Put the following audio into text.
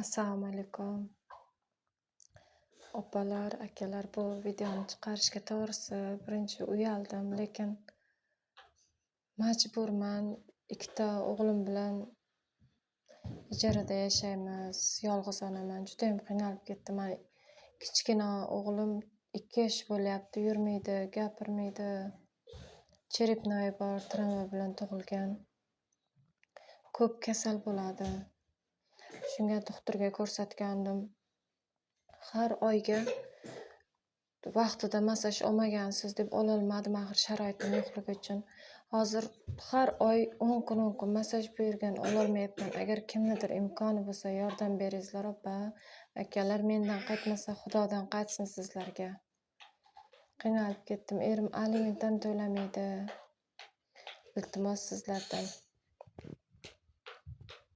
Assalomu alaykum. Opalar, akalar, bu videoni chiqarishga to'g'risi birinchi uyaldim, lekin majburman. Ikkita o'g'lim bilan ijarada yashaymiz. Yolg'iz onaman. Judayam qiynalib ketdim. Mana kichkina o'g'lim 2 yosh bo'lyapti, yurmaydi, gapirmaydi. Черепной bor, travma bilan tug'ilgan. Ko'p kasal bo'ladi. Shunga doktorga ko'rsatgandim. Har oyga vaqtida massaj olmagansiz deb ololmadim, axir sharoitim yo'qligi uchun. Hozir har oy 10 kun 10 kun massaj buyurgan, ololmayapman. Agar kimnidir imkoni bo'lsa, yordam beringizlar, opa, akalar, mendan qaytmasa, Xudodan qaytsin sizlarga. Qiynalib ketdim. Erim aliment ham to'lamaydi. Iltimos sizlardan.